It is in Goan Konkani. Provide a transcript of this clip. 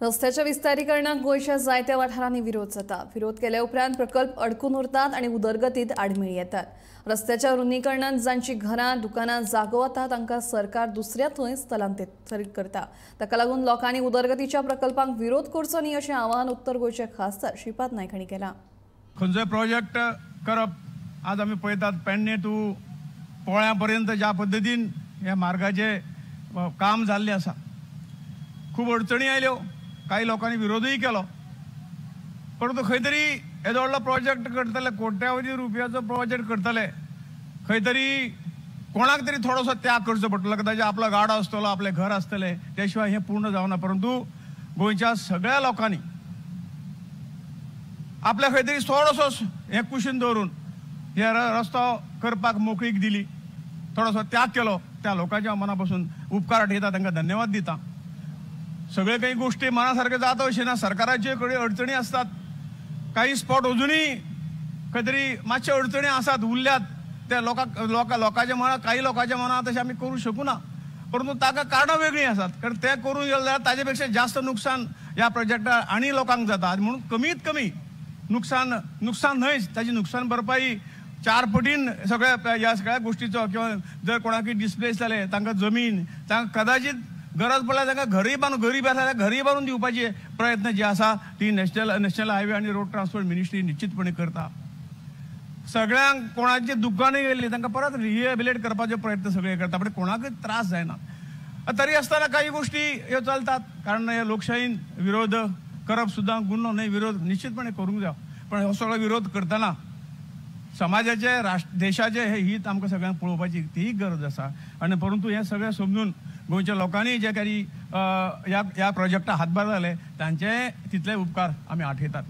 रस्त्याच्या विस्तारीकरणाक गोंयच्या जायत्या वाठारांनी विरोध जाता. विरोध केल्या उपरांत प्रकल्प अडकून उरतात आनी उदरगतीत आडमेळी येतात. रस्त्याच्या रुंदीकरणांत जांची घरां, दुकानां, जागो वता तांकां सरकार दुसऱ्या थंय स्थलांतरीत करता. ताका लागून लोकांनी उदरगतीच्या प्रकल्पांक विरोध करचो न्ही अशें आवाहन उत्तर गोंयचे खासदार श्रीपाद नायक हांणी केलां. खंयचोय प्रोजेक्ट करप आज आमी पळयतात पेडणे टू पोळ्या पर्यंत ज्या पद्दतीन ह्या मार्गाचें काम जाल्लें आसा, खूब अडचणी आयल्यो, काही लोकांनी विरोधूय केलो, परंतु खंय तरी येदो व्हडलो प्रोजेक्ट करतले, कोट्यावधी रुपयाचो प्रोजेक्ट करतले, खंय तरी कोणाक तरी थोडोसो त्याग करचो पडटलो, कदाचित आपलो गाडो आसतलो, आपलें घर आसतलें, त्या शिवाय हें पूर्ण जावना. परंतु गोंयच्या सगळ्या लोकांनी आपल्या खंय तरी थोडोसो हें कुशीन दवरून हे रस्तो करपाक मोकळीक दिली, थोडोसो त्याग केलो, त्या लोकांच्या मना पासून उपकार आठयता, तांकां धन्यवाद दिता. सगळे काही गोष्टी मनासारखे जाता अशें ना, सरकाराच्यो कडेन अडचणी आसतात, काही स्पॉट अजुनूय खंय तरी मातशे अडचणी आसात, उरल्यात, त्या लोकांच्या मनात, काही लोकांच्या मनात तशें आमी करूंक शकूना, परंतु ताका कारणां वेगळीं आसात, कारण ते करूंक गेले जाल्यार ताजे पेक्षा जास्त नुकसान ह्या प्रोजेक्टार आनी लोकांक जाता. आनी म्हणून कमीत कमी नुकसान, नुकसान न्हयच, ताजी नुकसान भरपाई 4 पटीन सगळ्या ह्या सगळ्या गोष्टीचो, किंवा जर कोणाकय डिस्प्लेस जाले तांकां जमीन, तांकां कदाचित गरज पडल्यार तांकां घरूय बांदून, गरीब आसा जाल्यार घरूय बांदून दिवपाचे प्रयत्न जे आसा ती नॅशनल हायवे आनी रोड ट्रान्सपोर्ट मिनिस्ट्री निश्चितपणे करता. सगळ्यांक कोणाची दुकानां गेल्ली तांकां परत रिहेबिलेट करपाचे प्रयत्न सगळे करता, पण कोणाकय त्रास जायना. तरी आसतना काही गोष्टी ह्यो चलतात, कारण हे लोकशाहीन विरोध करप सुद्दां गुन्हो न्हय, विरोध निश्चितपणे करूंक जाय, पण हो सगळो विरोध करतना समाजाचे, राष्ट्र, देशाचे हे हित आमकां सगळ्यांक पळोवपाची तीय गरज आसा. आनी परंतु हें सगळें समजून गोंयच्या लोकांनी जे काही ह्या प्रोजेक्टाक हातभार जाले तांचे तितले उपकार आमी आठयतात.